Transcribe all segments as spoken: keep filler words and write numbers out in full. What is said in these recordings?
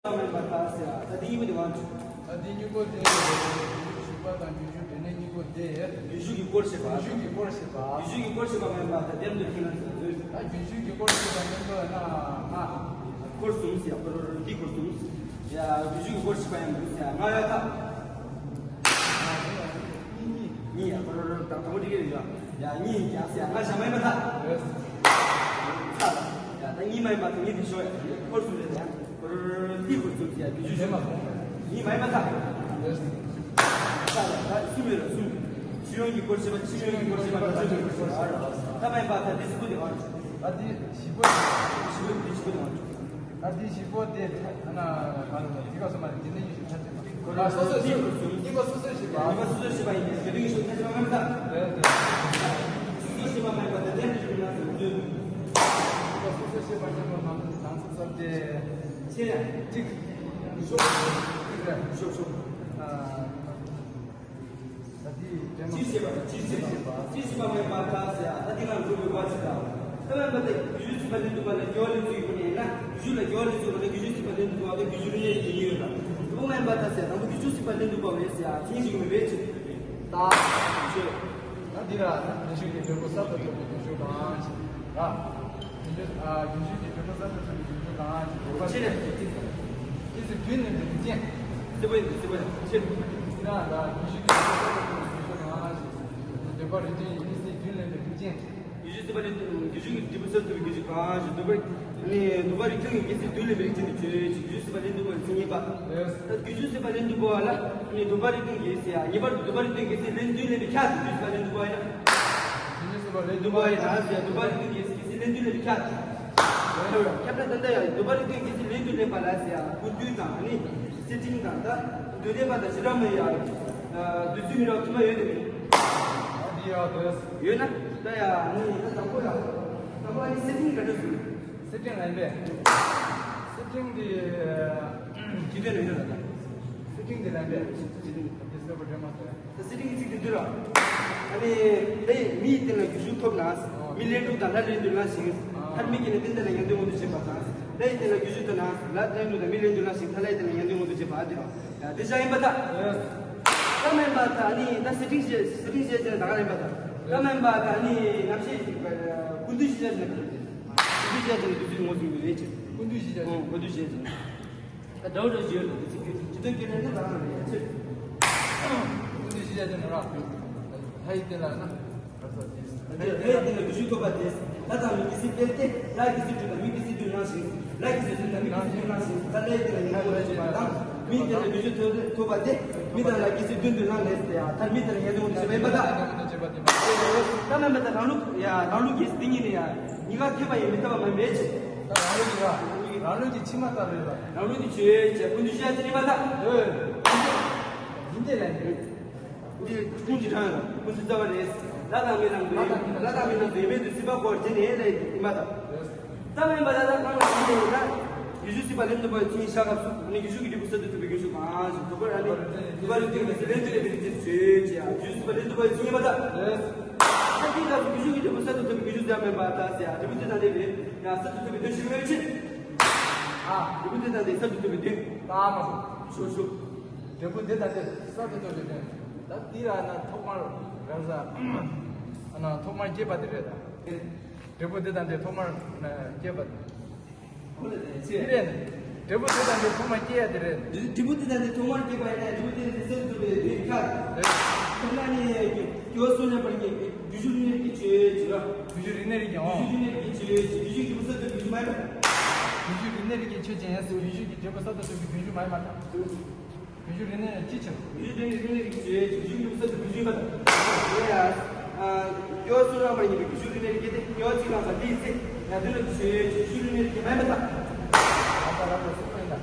མེད་པར་ཐལ་ཟེར། ད་འདི་གཉིས་པོ་དེ་གང་བྱུང་། ད་འདི་གཉིས་པོ་དེ་བཞི་པ་དང་རྒྱུ་འཇུག་འབྲས་གནས་གཉིས་པོ་དེ། རྒྱུ་འཇུག་གི་སྐོར་བཤད་པ། རྒྱུ་འཇུག་གི་སྐོར་བཤད་པ། རྒྱུ་འཇུག་གི་སྐོར་བཤད་པ་མེད་པར་ཐལ། དེ་འདི་ཁྱེད་རང་ཚོ་ལ་ཟེར། ད་རྒྱུ་འཇུག་གི་སྐོར་བཤད་པ་མེད་པར་ན་ང་། སྐོར་གསུམ་ཟེར། འདི་སྐོར་གསུམ། ཡ་རྒྱུ་འཇུག་གི་སྐོར་བཤད་པ་ཡང་མི་འདུག་ཟེར། ང་ཡ་ཐ། གཉིས་ཡ། ཁོ་རོ་རོ་དང་དང་པོ་འགྲིག་གི་རེད་ཡ། ཡ་གཉིས་ཀྱང་ཟེར་ཡ། ང་ཞག་མ་ཡིན་པ་ད། ཡ་ད་གཉིས་མ་ཡིན་པ་ད་གཉིས་དེ་ཤོག་ཡ། ཁོར་སུ་རེད་ཡ། ཁོ་རོ་རོ་རོ་ཏི་ཁོར་སུ་ཟེར་ཡ། དུས་ཚོད་ཤོག་ཡ། གཉིས་མ་ཡིན་པ་ད། ད་གསུམ་ཡོད་ར་གསུམ། སྤྱི་ཡོངས་ཀྱི་སྐོར་བཤད་པ། སྤྱི་ཡོངས་ཀྱི་སྐོར་བཤད་པ། ད་སྤྱི་ཡོངས་ཀྱི་སྐོར་བཤད་པ། ད་མ་ཡིན་པ་ད་དེ་སུ་ཁོ་དེ་ཨ། ད་དེ་བཞི་པོ། བཞི་པོ་དེ་བཞི་པོ་དེ་ཨ། ད་དེ་བཞི་པོ་དེ་ད་ན་ག་རེ་ད་དེ་ག་སོ་མ་རེད། དེ་ནས་ཡོད་ཤོག་ད་དེ་མ། ཁོ་རང་སོ་སོའི་ཞིག་གཉིས་པ་སོ་སོའི་ཞིག་པ། གཉིས་པ་སོ་སོའི་ཞིག་པ་ཡིན་ཏེ། དེ་རིང་ཞིག་ཐ་ཆ་མ་ག་རེ་ད། རེད་རེད། སོ་སོའི་ཞིག་པ་མ་ཡིན་པ་དེ་དེ་འདྲ་ཞིག་ཡིན་ན་ཟེར་དུས། གཉིས་པ་སོ་སོའི་ཞིག་པ་ཉིན་མོ་ནང་དུ་དང་ཚུགས་ཚར་ཏེ། ཆེ་ཡ། གཅིག་ཤོག་ཤོག་ཤོག་ཨ། ད་དེ་དྲན་མ། ཅི་བྱེད་པ་དང་ཅི་བྱེད་པ། ཅི་བྱེད་པ་མེད་པར་ཐལ་ཟེར་ཡ། ད་དེ་ང་འགྲོ་དགོས་པ་ཅི་དང་། ད་མེད་པ་དེ་རྒྱུ་ཞུགས་ཚིག་པ་ལེན་འདུག་པ་ལ་རྒྱུ་བ་ལེན་ཚུལ་ཡོད་པ་ནས་ན། རྒྱུ་ཞུགས་ལ་རྒྱུ་བ་ལེན་ཚུལ་ཡོད་པ་ལ་རྒྱུ་ཞུགས་ཚིག་པ་ལེན་འདུག་པ་ལ་རྒྱུ་ཞུགས་རིག་གནས་ཀྱི་ཡོད་ལ། དེ་མེད་པ་ད་ཟེར་ཡ། དང་པོ་རྒྱུ་ཞུགས་ཚིག་པ་ལེན་འདུག་པ་བས་ཟེར་ཡ། ཚིག་ཞིག་མི་བས་ཅི། ད་ཆོས། ད་འདི་ལ་རྒྱུ་ཞུགས་ཀྱི་འབྲས་བུ་གསར་དུ་ཐོབ་པའི་རྒྱུ་ཞུགས་དང་། ར། རྒྱུ་ཞུགས། ཨ། རྒྱུ་ཞུགས་ཀྱི་འབྲས་བུ་གསར་དུ་ཐོབ་པའི་རྒྱུ་ཞུགས་དང་། ཆེ་ནས་རྒྱུ་ཞུགས་དང་། སྐྱེ་ཚུལ་རྒྱུན་ལེན་པའི་རིགས་ཅན། སྲིད་པ་ཡིན་ཏེ། སྲིད་པ་ཡིན་ཏེ། ཆེ། ཡིན་ན་ད་རྒྱུ་ཞུགས་ཀྱི་འབྲས་བུ་གསར་དུ་ཐོབ་པའི་རྒྱུ་ཞུགས་དང་། འདོད་པ་རིགས་ཅན་གྱི་སྐྱེ་ཚུལ་རྒྱུན་ལེན་པའི་རིགས་ཅན། རྒྱུ་ཞུགས་སྲིད་པ་ལེན། རྒྱུ་ཞུགས་ཀྱི་འབྲས་བུ་གསར་དུ་ཐོབ་པའི་རྒྱུ་ཞུགས་གང་ཞིག་འདོད་པ། ནི་འདོད་པ་རིགས་ཅན་གྱི་སྐྱེ་ཚུལ་རྒྱུན་ལེན་པའི་རིགས་ཅན་དུ་བརྗོད་ཅིང་། རྒྱུ་ཞུགས་སྲིད་པ་ལེན་འདུག་པ་ལ་ཚིག་གཉིས་པ། ད་རྒྱུ་ཞུགས་སྲིད་པ་ལེན་འདུག་པ་ལ་ནི་འདོད་པ་རིགས་ཅན་གྱི་ཟེར་ཡ། ངེས་པར་དུ་འདོད་པ་རིགས་ཅན་གྱི་སྐྱེ་ཚུལ་ལེན་དུས་ལེན་པའི་ཁྱད་དུ་རྒྱུ་ཞུགས་སྲིད་པ་ལེན་འདུག་པ་ཡིན་ན། རྒྱུ་ཞུགས་སྲིད་པ་ལེན་འདུག་པ་ཡིན་ན་ཟེར་ཡ། འདོད་པ་རིགས་ཅན་གྱི་སྐྱེ་ཚུལ་ལེན་དུས་ལེན་པའི་ཁྱད་དུ། ཁྱད་པར་ད་ལྟ་ཡང་འདོད་པ་རིགས་ཅན་གྱི་སྐྱེ་ཚུལ་ལེན་དུས་ལེན་པ་ལ་ཟེར་ཡ། ཀུན་བཏུས་དང་ནི་སེ་ཊིང་དང་། ད་འདོད་ལྡན་པ་དང་བྱེ་བྲག་སྨྲ་བའི་ཡ། འདོད་ཚུལ་མི་འདྲ་བ་དུ་མ་ཡོད་དེ་མིན། ཨ་འདི་ཡ་འདོད། ཡོད་ན་ད་ཡ་ནི་ད་དང་པོ་ཡ། དང་པོ་ཨ་ནི་སེ་ཊིང་ག་འདྲ་ཟེར། སེ་ཊིང་ལེན་པས། སེ་ཊིང་འདི། ཇི་འདོད་ལེན་འདོད་ལ་ད། སེ་ཊིང་འདི་ལེན་པས། ཇི་འདོད། འདི་སེ་པོ་འདྲེ་མ་ཟེར། ད་སེ་ཊིང་གི་ཚིག་འདི་འདི་ར། ཨ་ནི། ལྷ་ཡིས་མི་ཡི་རྟེན་ལ་རྒྱུ་ཞུགས་ཐོབ་ན། མི་ལྷའི་འབྲུ་དང་ལྷ་ལྷའི་འདོད་ལ་ཞིང་། མཐར་མི་སྐྱེས་ནས་རྟེན་དེ་ལ་ཡོན་ཏན་མངོན་དུ་བྱེད་པ་དང་། ལྷ་ཡི་རྟེན་ལ་རྒྱུ་ཞུགས་ཐོབ་ན། ལྷ་ལྷའི་འབྲུ་དང་མི་ལྷའི་འདོད་ལ་ཞིང་། མཐར་ལྷ་ཡི་རྟེན་ལ་ཡོན་ཏན་མངོན་དུ་བྱེད་པ་འདི་ར། ཡ་དེ་བཞག་ཡིན་པ་ད། ད་མེན་པ་ད་ནི་ད་སེ་ཊིང་བྱས། སེ་ཊིང་བྱས་ཟེར་ན་ད་ག་རེ་ཡིན་པ་ད། ད་མེན་པ་ད་ནི་ནམ་ཞིག་ཀུན་བཏུས་གཞི་བྱས་ཟེར་ན། ཀུན་བཏུས་གཞི་བྱས་ཟེར་ན་དུས་ཚོད་ངོ་ཟིན་གྱི་རེད་ཅེས། ཀུན་བཏུས་གཞི་བྱས་ཟེར་ན། ཀུན་བཏུས་གཞི་བྱས་ཟེར་ན། ད་ཟླ་བ་རེ་བཞི་ཡོད་ལ་དུས་ཚོད་ཀྱི་ཇི་ལྟར་སྐྱེ་ན་ནི་རང་རང་རེད་ཡ་ཆེ། ཀུན་བཏུས་གཞི་བྱས་ཟེར་ན་ར། ལྷ་ཡི་རྟེན་ལ་ན། ལྷ་ཡི་རྟེན་ལ་རྒྱུ་ཞུགས་ཐོབ་པ་དེས། ལྷ་དང་མི་སྐྱེ་སྲིད་སྤེལ་ཏེ། ལྷ་སྐྱེ་སྲིད་འབྲུ་དང་མི་སྐྱེ་སྲིད་འདོད་ལ་ཞིང་། ལྷ་སྐྱེ་སྲིད་འདོད་དང་མི་སྐྱེ་སྲིད་འདོད་ལ་ཞིང་། ད་ལྷ་ཡི་རྟེན་ལ་ཡོན་ཏན་མངོན་དུ་བྱེད་པ་དང་། མིའི་རྟེན་ལ་རྒྱུ་ཞུགས་ཐོབ་པ་དེས། མི་དང་ལྷ་སྐྱེ་སྲིད་འདོད་འདོད་ལ་ལས་ཏེ་ཡ། མཐར་མི་དེ་ལ་ཡོན་ཏན་མངོན་དུ་བྱེད་པ་ཡིན་པ་ད། ད་མེན་པ་ད་རང་ལུགས་ཡ། རང་ལུགས་ཀྱི་སྟེང་ཉིད་ནས་ཡ། གཉིས་ཀ་ཁེགས་པ་ཡིན་མི་ལྟ་བ་མ་མེད་ཅེས། ད་རང་ལུགས་ཀྱི་ར། རང་ལུགས་ཀྱི་ཕྱི་མ་ལྟར་རེད་ལ། རང་ལུགས་ཀྱི་ཆོས་ཅེས་ཀུན་བཏུས་གཞི་བྱས་ཟེར་ཡིན་པ་ད། ཨོ། ཡིན་ཏེ་ལ་ཡིན། འདི་ཀུན་གྱི་རང་ལ་ཀུན་གྱི་རྩ་བ་རེད། ལྷ་དང་མི་རྣམས་ལྷ་དང་མི་རྣམས་ལྷ་དང་མི་རྣམས་ཡོད་མེད་དུ་སྲིད་པ་སྐོར་བྱས་ནས་ལས་ཡིན་པ་དང་། ད་མེན་པ་ད་ད་གང་ལ་ཡིན་ནས་ད། རྒྱུ་ཞུགས་སྲིད་པ་ལེན་འདུག་པའི་ཚིག་ཤ་སྐབས་སུ་ནི་རྒྱུ་ཞུགས་ཀྱི་འབྲས་བུ་གསར་དུ་ཐོབ་པའི་རྒྱུ་ཞུགས་གང་ཞིག་འདོད་པར་ཨ་ནི་འདོད་པ་ལེན་འདོད་ཀྱི་ཚིག་ལེན་འདོད་ལས་པའི་རིགས་ཅན་ཆོས་ཅེས་རྒྱུ་ཞུགས་སྲིད་པ་ལེན་འདུག་པའི་ཚིག་ཡིན་པ་ད། ད་དེའི་སྐབས་སུ་རྒྱུ་ཞུགས་ཀྱི་འབྲས་བུ་གསར་དུ་ཐོབ་པའི་རྒྱུ་ཞུགས་ཀྱང་མེན་པ་ད་ཟེར་ཡ། འབྲས་བུ་དེ་དང་ལྡན་པའི་ཡང་གསར་དུ་ཐོབ་པའི་དོན་ཞིག་མེད་ཕྱིར། ཨ། འབྲས་བུ་དེ་དང་ལྡན་གསར་དུ་ཐོབ་པའི་དོན། ད་མ་སོ། ཞོ་ཞོ། འབྲས་བུ་དེ་དང་དེ་གསར་དུ་ཐོབ་པའི་དོན། ད་འདི་ལ་ན་ཐོག་མར་རང་ས། ཨ་ན་ཐོག་མར་སྐྱེས་པ་དེ་རེད་ད། འབྲས་བུ་དེ་དང་དེ་ཐོག་མར་སྐྱེས་པ་དེ་རེད། འབྲས་བུ་དེ་དང་དེ་ཐོག་མར་སྐྱེས་ཡ་དེ་རེད། འབྲས་བུ་དེ་དང་དེ་ཐོག་མར་སྐྱེས་པ་ཡིན་ན་འབྲས་བུ་དེ་དེ་གསར་དུ་ཐོབ་པའི་དེ་ཁ། ཐོག་མ་ནས་སྐྱེ་བ་གསུམ་ལེན་པར་ངེས་པའི་རྒྱུ་ཞུགས་རིགས་གནས་རིགས་ཀྱི་ཆོས་ཅེས་ར། རྒྱུ་ཞུགས་རིགས་གནས་རིགས་ཀྱི་ཨང་། རྒྱུ་ཞུགས་རིགས་གནས་རིགས་ཀྱི་ཆོས་ཅེས་རྒྱུ་ཞུགས་ཀྱི་འབྲས་བུ་གསར་དུ་རྒྱུ་ཞུགས་མ་ཡིན་པ། རྒྱུ་ཞུགས་རིགས་གནས་རིགས་ཀྱི་ཆོས་ཅན་ཡང་ཟེར་རྒྱུ་ཞུགས་ཀྱི་འབྲས་བུ་གསར་དུ་ཐོབ་པའི་རྒྱུ་ཞུགས་མ་ཡིན་པ་དང་། རྒྱུ་ཞུགས་རིགས་གནས་ཅི་ཕྱིར། རྒྱུ་ཞུགས་རིགས་གནས་རིགས་ཀྱི་ཆོས་ཅན་རྒྱུ་ཞུགས་འབྲས་བུ་གསར་དུ་རྒྱུ་ཞུགས་མ་ཡིན་པ་དང་། དེ་ཡང་། སྐྱེ་བ་གསུམ་རང་བར་ངེས་པའི་རྒྱུ་ཞུགས་རིགས་གནས་རིགས་ཀྱི་སྟེ་སྐྱེ་བ་གཅིག་རང་བ་འདིའི་ཚེ་ཡང་དེ་ལ་ཆོས་ཅན་རྒྱུ་ཞུགས་རིགས་གནས་རིགས་ཀྱི་མ་ཡིན་པ་དང་།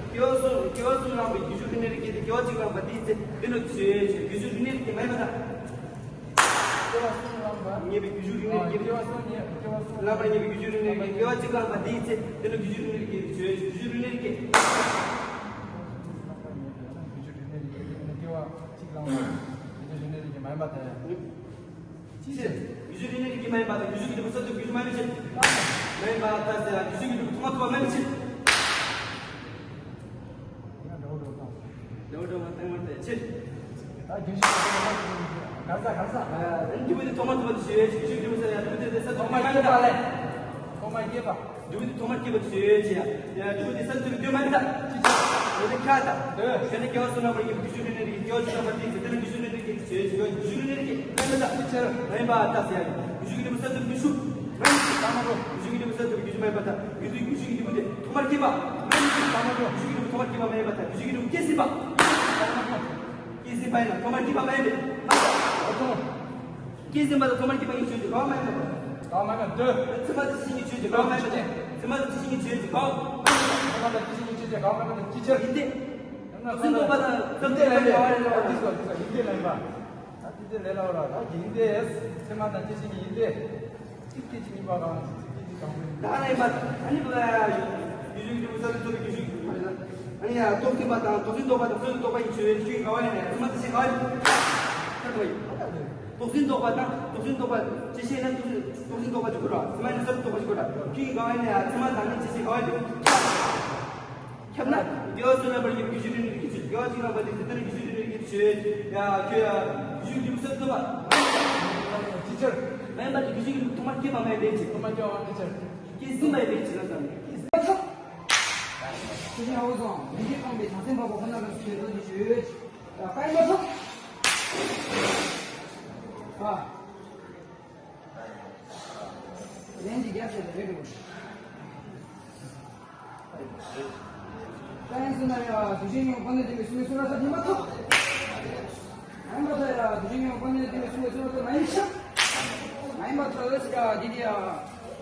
སྐྱེ་བ་གསུམ་སྐྱེ་བ་གསུམ་རང་བའི་རྒྱུ་ཞུགས་རིགས་གནས་རིགས་ཀྱི་སྟེ་སྐྱེ་བ་གཅིག་རང་བ་འདིའི་ཚེ་དེ་ལ་ཆོས་ཅན་རྒྱུ་ཞུགས་རིགས་གནས་རིགས་ཀྱི་མ་ཡིན་པ་དང་། སྐྱེ་བ་གསུམ་རང་བ། ངེས་པའི་རྒྱུ་ཞུགས་རིགས་གནས་རིགས་ཀྱི། སྐྱེ་བ་གསུམ་ངེས། སྐྱེ་བ་གསུམ། རང་བ་ངེས་པའི་རྒྱུ་ཞུགས་རིགས་གནས་རིགས་ཀྱི་སྐྱེ་བ་གཅིག་རང་བ་འདིའི་ཚེ་དེ་ལ་རྒྱུ་ཞུགས་རིགས་གནས་རིགས་ཀྱི་ཆོས་ཅན་རྒྱུ་ཞུགས་རིགས་གནས་རིགས་ཀྱི། རྒྱུ་ཞུགས་རིགས་གནས་རིགས་ཀྱི་སྐྱེ་བ་གཅིག་རང་བ་རྒྱུ་ཞུགས་རིགས་གནས་རིགས་ཀྱི་མ་ཡིན་པ་དེ། ཅི་ཕྱིར། རྒྱུ་ཞུགས་རིགས་གནས་རིགས་ཀྱི་མ་ཡིན་པ་དང་རྒྱུ་ཞུགས་ཀྱི་འབྲས་བུ་གསར་དུ་རྒྱུ་ཞུགས་མ་ཡིན་པའི་ཕྱིར། མ་ཡིན་པ་ལྟར་ཟེར་ཡང་རྒྱུ་ཞུགས་ཀྱི་འབྲས་བུ་ཐོག་མ་ཐོག་མ་མེད་པའི་ཕྱིར། ད་རྒྱུན་ཞིག་ག་ས་ག་ས། ཨ། འདི་བུ་དེ་ཐོག་མར་ཐོག་མར་ཞེས་ཞུ་རྒྱུ་ས་ཡ། འདི་བུ་དེ་ས་ཐོག་མར་སྐྱེས་པ་ལས། ཐོག་མར་སྐྱེས་པ། འདི་བུ་དེ་ཐོག་མར་སྐྱེས་པ་ཞེས་བྱ། ཡ། འདི་བུ་དེ་ས་འདི་རུ་སྐྱེས་མ་ཡིན་ད། ཅི་ཆ། འོ་དེ་ཁ་ད། ཨེ། ཁྱེད་ནི་སྐྱེ་བ་སོང་ན་བར་གྱི་བུ་ཞུ་རི་ནི་རི་སྐྱེ་བ་ཅི་ན་བར་དེ་ཟེར་དེ་ནི་བུ་ཞུ་རི་ནི་རི་སྐྱེ་ཞེས་བྱ། བུ་ཞུ་རི་ནི་རི་སྐྱེ་མ་ཡིན་ད། ཅི་ཆ། མ་ཡིན་པ་ད་ཟེར་ཡ། བུ་ཞུ་གི་འདི་བུ་ས་འདི་རུ་མི་ཞུ། མ་ཡིན་ད་མ་རོ། བུ་ཞུ་གི་འདི་བུ་ས་འདི་རུ་བུ་ཞུ་མ་ཡིན་པ་ད། བུ་ཞུ་གི་འདི་བུ་དེ་ཐོག་མར་སྐྱེས་པ། མ་ཡིན་ད་མ་རོ། བུ་ཞུ་གི་འདི་བུ་ཐོག་མར་སྐྱེས་པ་མ་ཡིན་པ་ད། བུ་ཞུ་གི་འདི་བུ་སྐྱེས་ཟིན་པ། སྐྱེས་ཟིན་པ་ཡིན་ན་ཐོག་མར་སྐྱེས་པ་མ་ཡིན་པས། མ་ཡིན་ད། སྐྱེས་ཟིན་པ་དང་ཐོག་མར་སྐྱེས་པ་གཉིས་ཆོས་ཀྱི་འགལ་བ་མ་ཡིན་པ། འགལ་བ་མ་ཡིན་པ་འདོད། ཚད་མ་དང་ཇི་ཞིག་གཉིས་ཆོས་ཀྱི་འགལ་བ་མ་ཡིན་པ། ཚད་མ་དང་ཇི་ཞིག་གཉིས་ཆོས་ཀྱི་འགལ་བ། ཚད་མ་དང་ཇི་ཞིག་གཉིས་ཆོས་ཀྱི་འགལ་བ་མ་ཡིན་པ་ཅི་ཕྱིར། ཡིན་ཏེ། ཡང་ན་ཚད་མ་དང་ཡིན་ཏེ་ལན་པ། ཡིན་ཏེ་ལན་པ། ད་ཡིན་ཏེ་ལན་པ་ལ་ད་ཡིན་ཏེ། ཚད་མ་དང་ཇི་ཞིག་གཉིས་ཡིན་ཏེ། ཚིག་སྐད་ཅིག་གཉིས་པ་གང་། ཚིག་སྐད་ཅིག་དང་པོ་ཡིན། ད་ནི་མ། ཨ་ནི་བུ་ཡ་ཡུལ་ཡུལ་ཡུལ་ས་ལུ་ཚོ་ཡུལ་ཡུལ། ཨ་ནི་ཡ་རྟོགས་ཟིན་པ་དང་རྟོགས་ཟིན་རྟོགས་པ་དང་རྟོགས་ཟིན་རྟོགས་པ་ཡི་ཆོས་ཡིན་ཆོས་ཡིན་གང་བ་ཡིན་ན་ཡ་ཚད་མ་དེ་ཤེས་གང་ཡིན། ད་དུ་ཡིན། རྟོགས་ཟིན་རྟོགས་པ་དང་རྟོགས་ཟིན་རྟོགས་པ་ཅི་ཤེས་ན་རྟོགས་ཟིན་རྟོགས་ཟིན་རྟོགས་པ་ཅི་གོ་ར། ཚད་མ་ཡིན་ས་རྟོགས་པ་ཅི་གོ་ར། ཆོས་ཡིན་གང་བ་ཡིན་ན་ཡ་ཚད་མ་དང་ནི་ཅི་ཤེས་གང་བ་ཡིན། ཁྱབ་ན། དགེ་བ་བསོད་ནམས་པར་ཡིན་པའི་ཆོས་ཡིན་ནི་ཆོས། དགེ་བ་ཅི་རང་བ་དེ་དེ་ལྟར་ཆོས་ཡིན་ནི་ཆོས། ཡ་ཁྱོད་ཡ་ཡུལ་ཡུལ་ས་ལུ་ཚོ་བ། ཅི་ཕྱིར། མ་ཡིན་པ་དེ་ཡུལ་ཡུལ་ཐོག་མར་སྐྱེས་པ་མ་ཡིན་པའི་ཕྱིར། ཐོག་མར་སྐྱེས་པ་མ་ཡིན་པའི་ཕྱིར། སྐྱེས་ཟིན་པའི་ཕྱིར་ལ་ཟེར། སྐྱེས་ཟིན་པ་ཐོབ། དེ་བཞིན་ཨོ་བཟང་མི་འདི་སྤངས་པའི་བྱང་སེམས་འཕགས་པ་ཁོ་ན་ལ་སོགས་པའི་དོན་དུ་ཞུས། ཨ། ལན་གྱི་རྒྱབ་བྱས་ཏེ་རེད་འགྲོ། ཀ་ཡན་སུ་ན་ཡ་དུས་རྒྱུན་ཡོང་ཁོ་ནས་དེ་མི་སུ་མི་སུ་ར་ཐ་ཉི་མ་ཐོབ། ཨ་མ་ཐ་ཡ་དུས་རྒྱུན་ཡོང་ཁོ་ནས་དེ་མི་སུ་མི་སུ་ར་ཐ་མ་ཡིན་ཤག་མ་ཡིན་པ་ཐ་ལ་སི་ཀ་དི་དི་ཡ། ཨ་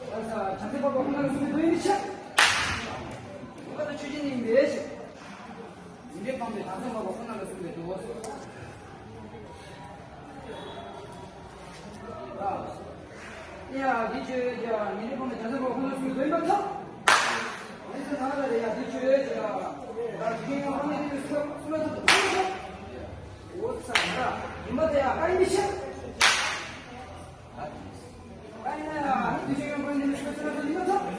ས་བྱང་སེམས་འཕགས་པ་ཁོ་ན་ལ་སུ་མི་དོན་ཡིན་ཤག་མ་ཐ་ཆོས་ཅན་ཡིན་པའི་ཤག་མི་འདྲེས་སྤངས་པའི་བྱང་སེམས་འཕགས་པ་ཁོ་ན་ལ་གསུངས་པའི་དོན། ཡ། འདི་ཆོས་ཀྱང་མི་འདྲེས་སྤངས་པའི་བྱང་སེམས་འཕགས་པ་ཁོ་ན་ལ་གསུངས་པའི་དོན་མ་ཐོབ། འདི་ཚོ་ནང་ལ་རེད་ཡ། འདི་ཆོས་ཀྱང་། ད་དེ་ཡང་ཧ་ནི་འདི་ཚོ་གསུངས་པའི་དོན་མ་ཐོབ། འོ་ཙམ་ར། ཉི་མ་དེ་ཡང་ཨ་ཡིན་མི་ཤེས། ཨ་ཡིན་ན་ཡ། འདི་ཆོས་ཀྱང་ཁོ་ནི་འདི་ཚོ་གསུངས་པའི་དོན་མ་ཐོབ།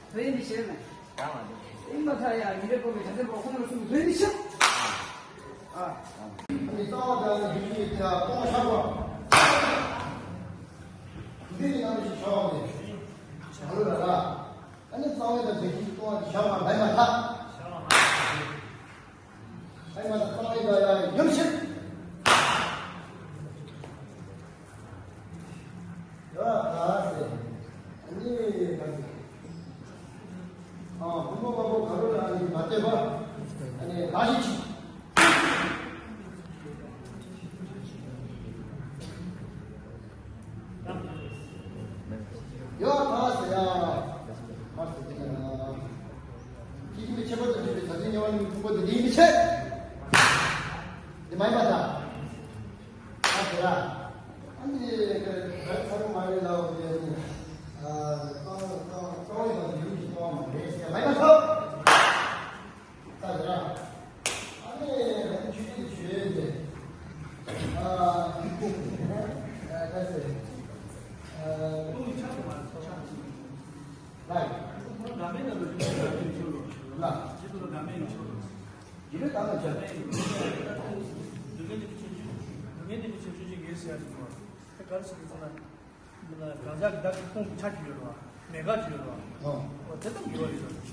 དོན་འདི་ཤེས་ན། ཨིན་མ་ཐ་ཡ་མི་རེ་པོ་མི་ཐ་དེ་པོ་ཁོ་ན་གསུམ་དོན་འདི་ཤེས། ཨ། ཨ་ནི་རྩ་བ་དང་ཡུལ་གྱི་དེ་ལ་སྟོང་ཆགས་པ། དེ་འདི་ནི་རྣམ་ཤེས་ཆགས་པ་ནི། ཨ་ལོ་ལ་ལ། ཨ་ནི་རྩ་བ་དང་ཡུལ་གྱི་སྟོང་བ་ཆགས་པ་མེད་མ་ཐག་ཨ་མ་ད་ཡོད་ཤིག་ཡོད་ད་ཟེར། ཨ་ནི་ད་ཟེར། ཨ་བུ་མོ་བ་བོ་ག་རུ་ལ་ཨ་ནི་མ་བལྟས་པ། ཨ་ནི་ད་ཞིག་ཅིག་ཡོད་ད་ཟེར་ཡ། མ་ཟེར་ཏེ་ན། ཁྱེད་ཀྱིས་ཁྱད་པར་དུ་འབྲེལ་བའི་ད་ལྟའི་དམྱལ་བ་ནི་ཕུང་པོ་འདི་འདི་མི་ཆེ། འདི་མ་ཡིན་པ་ད། ད་ཟེར་ར། ཨ་ནི་ག་རེ་ཚ་རུ་མ་རེད་ལའོ་ཟེར་ནས། ཨ་གཙང་གཙང་གཙང་བའི་བར་དུ་ཡུལ་གྱི་སྟོང་བ་མ་རེད་ཟེར་མ་ཡིན་པ་ཐོབ། ད་ཟེར་ར། ཨ་ནི་ང་ཚོ་ཆོས་ཉིད་ཀྱི་ཆོས་ཡོད་དེ། ཨ་ཨ་ད་ཟེར། ཨ་ལ། ལ། ཡིན་ན་ད་ལ་བྱ། སྡུག་བསྔལ་དེ་ཆོས་ཅན། སྡུག་བསྔལ་དེ་ཆོས་ཅན་ཆོས་ཅན་ངེས་ཟེར་ཡ་ཞིག་འདུག་བ། དེ་ག་རེ་ཟེར་གྱི་ཟེར་ན། གང་ཟག་གི་བདག་གི་ཁོང་གི་ཆ་ཅིག་ཡོད་རེད་བ། མེད་དགག་ཅིག་ཡོད་རེད་བ། ཨོ། དེ་ལྟ་དགེ་བ་ཡིན་ཟེར་བ།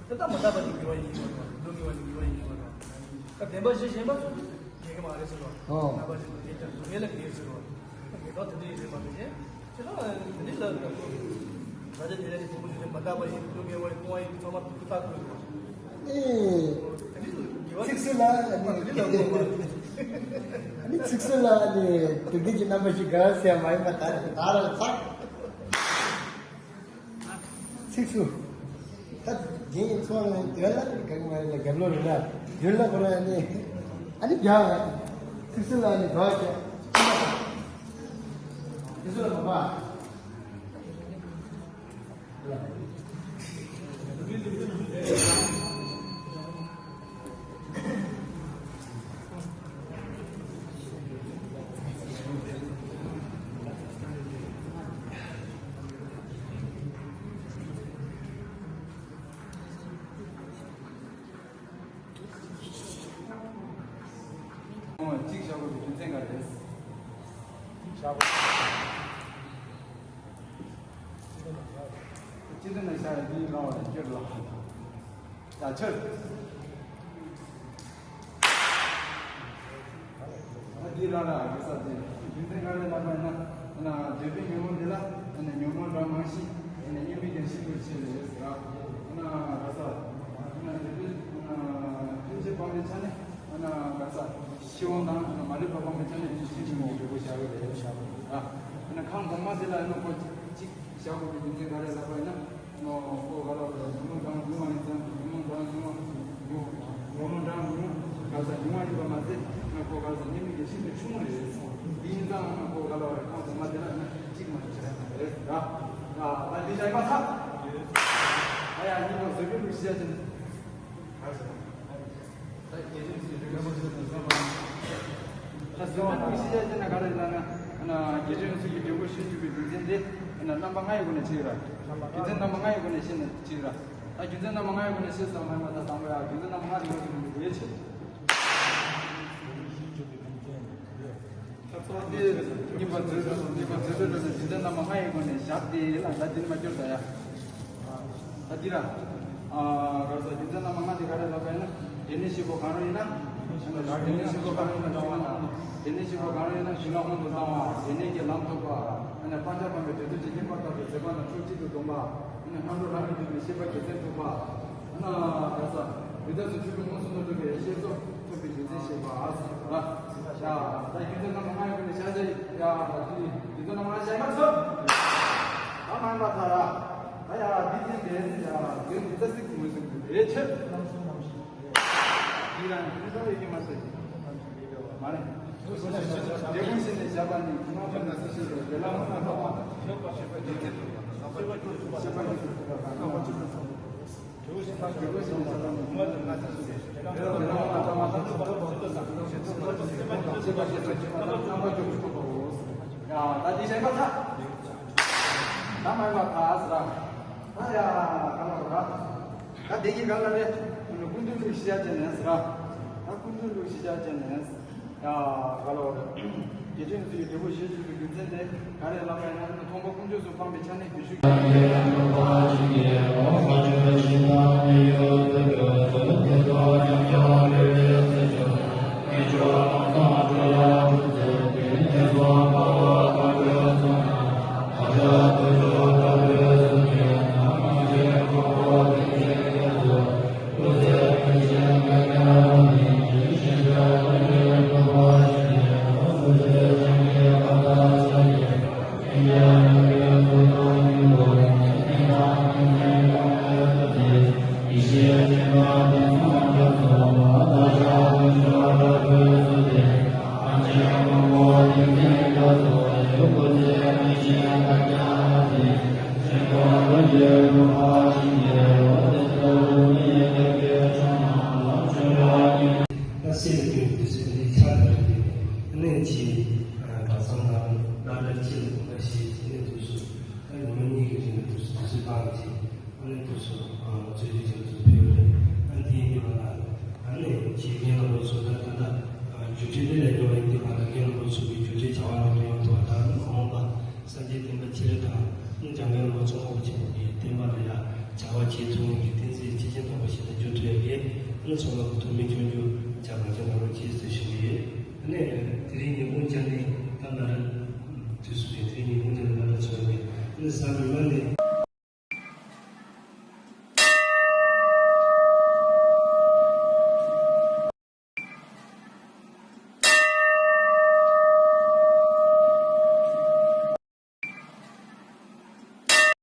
དེ་ལྟ་མ་དག་པ་ཅིག་དགེ་བ་ཡིན་ཟེར་བ། མི་དགེ་བ་ཅིག་དགེ་བ་ཡིན་ཟེར་བ། ད་བདེན་པ་བཞི་ཞེན་པ་ཚོ་དགེ་གི་མ་རེད་ཟེར་བ། ཨོ། རྣམ་པ་བཞི་དེ་ཀྱང་སྡུག་བསྔལ་ལ་དགེ་ཟེར་བ། དགེ་དག་དེ་འདྲ་ཡིན་ཟེར་བ་དེ་བཞིན། ཅི་ལ་འདི་ལ་ད་ལྟ་དེ་ལས་ཀྱི་ཕུང་པོ་ཆོས་ཅན་མ་དག་པ་ཡིན། སྡུག་བསྔལ་བ་ཡིན། སྤོང་བ་ཡིན། ཚང་མ་ཐུགས་ཐག་ཆོད་ཡོད། ཨ་ནི་ཚིག་སུ་ལ་ཨ་ནི་ཨ་ནི་ཚིག་སུ་ལ་ཨ་ནི་སྡུག་བསྔལ་གྱི་རྣམ་པ་ཞིག་ག་ཟེར་མ་ཡིན་པ་ད་ད་ར་ཚགས། ཚིག་སུ། ད་རྒན་ཡིན་ཚོ་ནས་དོན་ལ་གང་མ་ཡིན་ལ་རྒན་ལོ་རེད་ན་རྒྱུན་ལ་ཁོ་རང་ཨ་ནི་ཨ་ནི་རྒྱ་ཚིག་སུ་ལ་ཨ་ནི་ག་ཟེར། གཅིག་བཞག་དགོས་པའི་རྒྱུ་མཚན་ག་རེ་རེད། གཅིག་བཞག་དགོས། སྤྱི་དོན་ལ་བཞག་ཡ་འདིའི་ལོ་བ་སྐྱོར་ལ། ཡ་ཆོད། ཨ་འདི་ལ་ལ་ག་ས་དེ་རྒྱུ་མཚན་ག་རེ་ལབ་པ་ཡིན་ན། ཨ་ན་འདོད་པའི་ཉོན་མོངས་འདི་ལ་ཨ་ན་ཉོན་མོངས་རང་མང་ཤས་ཨ་ན་སྙོམས་པའི་རྒྱ་ཤེས་པར་བྱེད་ལས་ཟེར། ཨ་ན་ག་ས་ཨ་ན་འདོད་པའི་ཨ་ན་ཐམས་ཅད་སྤངས་པའི་ཆ་ནས་ཨ་ན་ག་ས་ཤེས་དབང་དང་ཨ་ན་མ་རིག་པ་སྤངས་པའི་ཆ་ནས་ཐམས་ཅད་མཁྱེན་པའི་འབྲས་བུ་བཞག་གི་རེད་བཞག་གི་རེད། ཨ་ན་ཁམས་གོང་མ་དེ་ལ་ཨ་ན་ཁོ་གཅིག་བཞག་དགོས་པའི་རྒྱུ་མཚན་ག་རེ་ལབ་པ་ཡིན་ན། ཨ་ནི་ཁོ་ག་ལ་བ་ཉོན་མོངས་གྲངས་ཉུང་བ་ཡིན་ཙང་ཉོན་མོངས་གྲངས་ཉུང་བ་ཉོན་མོངས་གྲངས་ཉུང་ག་ས་ཉུང་བ་ཡིན་པ་མ་ཟད་ཨ་ནི་ཁོ་ག་ས་སྙོམས་མི་གི་ཤིན་ཏུ་ཆུང་ངུ་རེད། དེ་ཡིན་ཙང་ཨ་ནི་ཁོ་ག་ལ་བ་ཁོང་ཚོ་མ་དེ་ལ་ཨ་ནི་གཅིག་མ་གཅིག་བྱ་ཡ་མ་རེད་ར། ད་འདི་བྱ་ཡི་མ་ཐག་ད་ཡ་གཉིས་པ་བཟོད་པའི་ལུགས་ཤེས་ཡ་ཅན། ད་བཟོད་པའི་ལུགས་ཤེས་ཡ་ཅན་ན་ག་རེ་ལབ་ན། ཨ་ནི་རྒྱལ་སྲས་ཡོངས་སུ་གི་འབྲས་བུ་ཞེས་བརྗོད་པའི་རྒྱུ་མཚན་དེ་ཨ་ནི་རྣམ་པ་ལྔ་ཡི་སྒོ་ནས་ཕྱེ་ར། རྒྱུ་མཚན་རྣམ་པ་ལྔ་ཡི་སྒོ་ནས་ཤེས་ན་ཕྱེ་ར། ད་རྒྱུ་མཚན་རྣམ་པ་ལྔ་ཡི་སྒོ་ནས་ཤེས་སོང་མ་ཡིན་པ་ད་དང་པོ་ཡ་རྒྱུ་མཚན་རྣམ་པ་ལྔ་ཡི་སྒོ་ནས་ཡོད་ཆེ། ད་གཙོ་བོ་དེ་གཉིས་པ་མཛོད་དུ་གཉིས་པ་མཛོད་དུ་ལ་རྒྱུ་མཚན་རྣམ་པ་ལྔ་ཡི་སྒོ་ནས་བཞག་སྟེ་ལ་ད་འདི་ནི་མ་སྐྱོར་ད་ཡ། ད་འདི་ར། ཨ་ག་རེ་ཟེར་རྒྱུ་མཚན་རྣམ་པ་ལྔ་དེ་ག་རེ་ལབ་པ་ཡིན་ན། དེ་ནས་ཤེས་པ་གང་རུང་ཡིན་ན། དེ་ནས་ཤེས་པ་གང་རུང་ཡིན་ན་ཞི་བ་དང་། དེ་ནས་ཤེས་པ་གང་རུང་ཡིན་ན་ཞི་ལ་སྔོན་དུ་བཏང་བ། དེ་ནས་ཀྱི་ལམ་ཐོབ་པ། ཨ་ནི་སྤང་བྱ་སྤངས་པའི་དོན་དུ་ཇི་སྙེད་པར་བརྟགས་པའི་ཟད་པ་རྣམས་ཕྱོགས་གཅིག་ཏུ་བསྡོམས་པ། ཨ་ནི་སྔ་འགྲོ་རང་གི་འདོད་པའི་ཤེས་པ་རྒྱུ་མཚན་ཐོབ་པ། ཨ་ནི་ག་རེ་ཟེར་ཡོན་ཏན་སོགས་ཆོས་ཀུན་མངོན་སུམ་དུ་གྲུབ་པའི་ཤེས་སོགས་ཐོབ་པའི་རྒྱུ་མཚན་ཤེས་པ། ཨ་ཟེར་བ། ཡ་ད་རྒྱུ་མཚན་རྣམ་པ་ལྔ་ཡི་སྒོ་ནས་བཤད་བྱ་ཡ་ད་འདི་རྒྱུ་མཚན་རྣམ་པ་ལྔ་བཤད་མ་ཐུབ། ད་མ་ཡིན་པ་ད་ར། ད་ཡ་འདི་ཚེ་འདས་ཡ་རྒྱུ་འདི་ཚེ་གཅིག་གི་མངོན་སུམ་དུ་རེད་ཆེ། འདི་རང་འདི་ཚོ་ཡི་གེ་མ་ཟེར། མ་རེད། དེ་ཀུན་ཤེས་ནས་བཞག་པ་ནི་ཁོང་ཁྲོ་ན་སྲིད་ཤེས་རེད། དེ་ལ་མ་ཐག་པ་དང་། ཤེས་པ་ཤེས་པ་ཉིད་དུ་ཐུབ་པ་དང་། དེ་ཀུན་ཤེས་ནས་བཞག་པ་ནི་ཁོང་ཁྲོ་ན་སྲིད་ཤེས་རེད། དེ་ལ་མ་ཐག་པ་དང་། ཤེས་པ་ཤེས་པ་ཉིད་དུ་ཐུབ་པ་དང་། རྣམ་པ་ཀུན་ཐུབ་པའོ། ཡ་ད་འདི་བཤད་པ་ཐག་ད་མ་ཡིན་པ་ཐག་ཟེར་ར། ད་ཡ་ག་ལ་ར། ད་དེ་གི་ག་ལ་རེད། ཀུན་འདུས་ལུགས་ཤེས་བྱ་ཅན་ནས་ཟེར་ར། ད་ཀུན་འདུས་ལུགས་ཤེས་བྱ་ཅན་ནས། ཡ་ག་ལ་རེད། རྒྱལ་ཆེན་ཚུལ་གྱི་འབྲས་བུ་ཞེས་བརྗོད་པའི་རྒྱུ་མཚན་དེ་ག་རེ་ལབ་པ་ཡིན་ན། མཐོང་བ་ཀུན་རྫོབ་སུ་སྤངས་པའི་ཆ་ནས་རྒྱུད་ཤུགས། ད་སེམས་ཀྱི་འདུ་ཤེས་འདི་ཆགས་པ་རེད། གནས་ཀྱི་གང་ཟག་ནང་ལ་ལ་ཅི་ལ་གོ་ཤེས་ཀྱི་གནས་དུས་སུ། ད་ཉི་མ་གཉིས་ཀྱི་རིང་ལ་དུས་སུ་འདུ་ཤེས་སྤངས་ཀྱི་གནས་དུས་སུ་ང་ཚོས་ཀྱི་རིང་དུ་ཕེབས་རེད། ཨ་འདི་ཡིན་པ་ལ་ཨ་ནི་ཇི་སྙེད་ལ་ལོ་ཚོད་ད་ད་ལྟ་རྒྱུ་འབྲས་འདི་ལས་ཉོ་བའི་འདི་མ་ལ་རྒན་ལ་ལོ་ཚོད་ཀྱི་རྒྱུ་འབྲས་བྱ་བ་ལ་ཉོ་ཐུབ་པ་དང་མ་འོངས་པ། སངས་རྒྱས་བསྟན་པ་ཆེ་རིགས་དང་། འཇམ་མགོན་རིན་པོ་ཆེ་མགོན་པོ་ཆེན་པོ་གི་བསྟན་པ་ལ་ཡང་བྱ་བ་བྱེད་ཐུབ་མཁན་གྱི་བསྟན་རྩིས་ཆེ་ཆེན་ཐོག་པ་ཞིག་ཏུ་འགྱུར་ཐུབ་ཡག་གི་ཨ་ནི་ཚོགས་ལ་ཐུགས་སྨོན་སྐྱོན་རྒྱུ་བྱ་གང་ཅི་གང་རུང་ཅིས་ཟེར་ཞུ་གི་ཡོད། ཨ་ནི་དེ་རིང་ཉིན་གུང་སྦྱར་ནས་ད་ལྟ་ར་དུས་སུ་རེད། དེ་རིང་ཉིན་གུང་དེ་ལ་ལ་ཚོགས་ནས་ཨ་ནི་གཟའ་མིག་དམར་ནས་